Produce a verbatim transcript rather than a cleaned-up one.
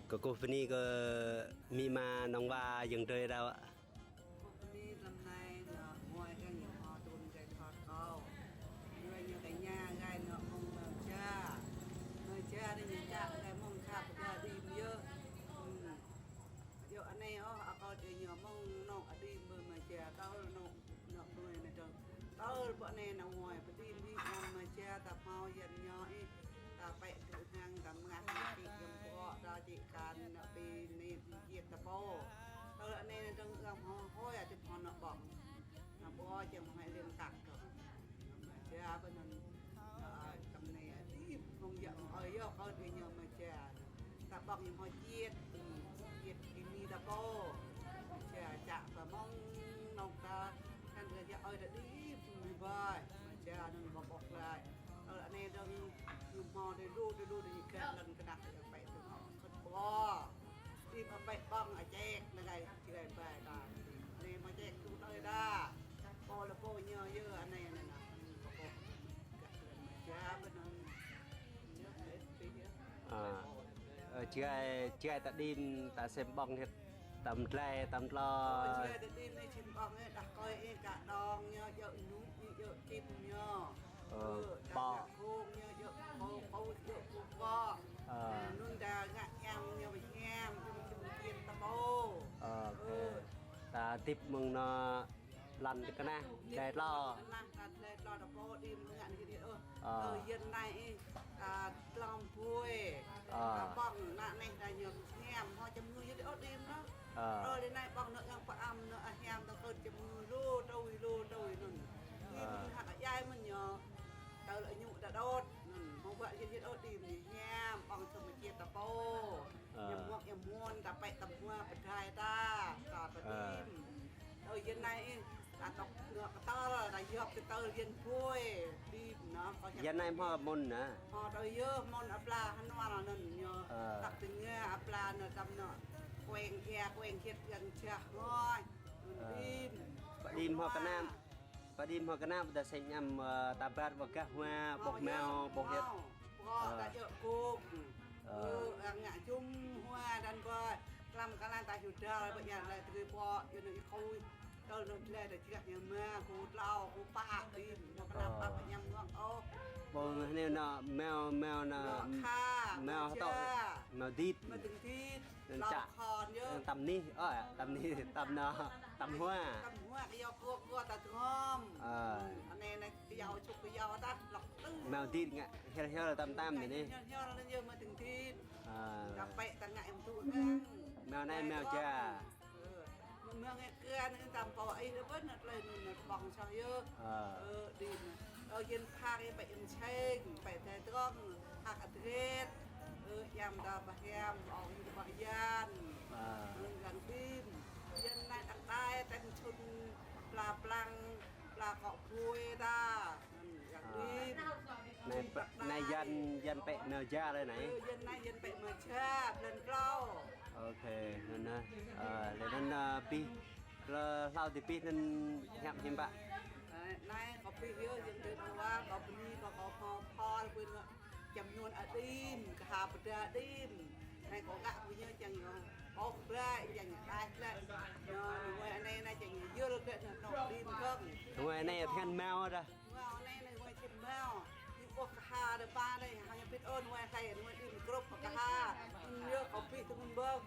Kơkuh bơni kơ amĭ ama nong wa ayŏng adơi đaŏ. Kơkuh bơni lăm anai, nă, mơi kơ ñu hmâo trŭn gai thot kâo. Ñu, ñu kơ ñu gai nă mơ̆ng mơ̆ng ja. Mơ̆ng ja anai ñu čă gai mơ̆ng khăp gai đĭ mơ̆ yơh. Hm. Yua anai ôh, akŏ tơ ñu mơ̆ng nŏk adih mơ̆ mơ̆ ja, tơl nŏk, nŏk mơ̆ anai dơ̆ng. Tơl pơ anai nă mơi, pơđĭ mơ̆ mơ̆ ja, ta hmâo yan ñu ih, ta pĕ tŭ hăng, ta mơngăt mơ̆ kĭ găm pơkŏ, ta čĭ kan nă pĭ nit jiet ta pô. Tơl anai nă dơ̆ng ưm hmâo hơi, ăt hmâo nŏk ƀơ̆ng. Nă pô čem hmâo leng kăk kơ. Mơ̆ ja pơ anŭn, ơ, tơm anai, ơ, đĭ mơ̆ng yă mơ̆ng ơi yơh kơ đĭ ñu mơ̆ ja. Ta ƀơ̆ng ñu hmâo jiet, jiet kơ mi ta pô. Mơ̆ ja čă pơ mơ̆ng nŏk ta, kăn đĭ yă ơi ta đĭ mơ̆ ƀai. Mơ̆ ja anŭn ƀơ̆ng ƀơ̆ng glaĭ. Ơ, anai dơ̆ng ñu hmâo đĭ lu, đĭ lu đĭ gah lŏn kơnăk yă pĕ tŭ nŏk kơt pô. Đĭ mă pĕ ƀơ̆ng a ček, nă gai, či gai ƀai ta. Anai mă ček tŭ tơi đa. Pô lă pô ñu yơh anai, anai nă. Pô, pô. Gah lŏn mơ̆ ja pơ anŭn. Ơ, či gai, či gai ta đĭ mơ̆ ta sem ƀơ̆ng hĭ, tơm tlaih, tơm tlô. Ơ, či gai ta đĭ mơ̆ sem ƀơ̆ng hĭ, đah kơi ih ka đong ñu, yơh ñu, yơh čĭp ñu. Ơ, ơ, ta pô. Ngă khung ñu, yơh khung, khung, yơh khung pô. Ơ. Anŭn ta ngă ñam ñu hiam, ñu čum čiên ta pô. Ơ, ơ. Ơ. Ta tip mơ̆ng nă lăn tơ kơnah, tlaih tlô. Kơnah, ta tlaih tlô ta pô đĭ mơ̆ ngă anai đĭ ôh. Ơ. Ơ, yơh anai ih, ta tlŏm bui. Ơ. Ta ƀơ̆ng nă anai ta ñu hiam, hmâo čăm ngui yơh đĭ ôh đĭ mơ̆. Ơ. Ơ, đĭ anai ƀơ̆ng nă yang pơăm nă hiam ta kơt čăm ngui lu, trôi lu, trôi anŭn. Đĭ mơ̆ hă ka jai mơ̆n ñu. Tơl ñu ta đôč. Anŭn, hmâo ƀă yơh yơh ôh đĭ mơ̆ hiam, ƀơ̆ng tơm čiên ta pô. Ơ. Ñu mơ̆ ñu mơ̆n ta pĕ tơm hmua pơdai ta, ta pơđĭ mơ̆. Ơ, yơh anai ih, ta tŏk nă kơtăl, ta yŏk kơtăl yơh bui, đĭ mơ̆ nă, kơ yơh anai mơ̆ mơ̆n nă. Hmâo tơ yơh mơ̆n apla hơnual anŭn ñu. Ơ. Tăk tơngia apla nă tơm nă. Kueng ia, kueng hiet yang jah ngoi. Ơ. Đĭ mơ̆. Pơđĭ mơ̆ kơnam. Pơđĭ mơ̆ kơnam ta sem ñam, ơ, ta ƀat ƀơ̆ng gah hmua, ƀơ̆ng hmâo, ƀơ̆ng hiet. Ƀơ̆ng ta jơ̆ kŭk. Ơ. Ơ, ngă čum hmua dan ƀơi. Klăm kơ lăn ta hiu dal, ƀơi ñu lĕ tơgơi pô, yơh nă ih kôi. Tơl nă tlaih ta čih ñu mă, kơ tlâo, kơ pă, đĭ mơ̆ kơnam pă ñam ngŏng ôh. Ƀơ̆ng anai nă, hmâo, hmâo nă, hmâo tŏ, hmâo dit. Hmâo tơ̆ng dit. Anŭn čă. Lŏ khŏn yơh. Anŭn tăm anih, ơ, tăm anih, tăm nă, tăm hmua. Tăm hmua kơ yua kơ, kơ ta tơngŏm. Ơ. Anai anai kơ yua čŭk kơ yua ta, lŏk tơ̆ng. Hmâo dit ngă, hiăl hiăl tăm tăm anai. Hiăl hiăl anai yơh hmâo tơ̆ng dit. Ơ. Ta pĕ ta ngă em tŭ ngang. Hmâo anai hmâo ja. Ơ. Hmâo ngă kơ anai tăm pô ih lĕ ƀơ̆n nă tlaih anŭn nă ƀơ̆ng soh yơh. Ơ. Ơ, đĭ nă. Ơ, yơh pha kơ pĕ em čeng, pĕ tơdrong. Hăk adret, ơ, yam ta pơhiam, ơ, yŭ pơhiam. Ơ. Ơ, găng tim. Yơh anai tơ̆ng tai, tơ̆ng čun, pla plang, pla kŏ bui ta. Ơ, găng tim. Anai pĕ, anai yan, yan pĕ mơja lĕ anai. Ơ, yan anai yan pĕ mơja, blan klâo. Ôkê, anŭn nă. Ơ, lĕ anŭn, ơ, pih, hlâo, hlâo ti pih anŭn hiam hiam pă. Ơ, anai kâo pih yơh, yang tơ dua, kâo bơni, kâo, kâo pho, pho, bơni. Čăm ñuôn ađim, kơ ha pơda ađim. Anai kâo gah punya čang ñu. Ôh, ƀlai, čang ñu đaih ƀlai. Ñu, ñu wai anai, anai čang ñu yơl ƀlai, ñu nŏk ađim kơ̆ng. Ñu wai anai, phiăn hmâo đah. Hmâo anai, anai wai čim hmâo. Ñu ƀuh kơ ha đa pa anai, ha ñu pit ôn wai hlai, ñu wai ađim grŭp kơ ha. Ñu yơh kâo pih tơmun ƀơ̆ng.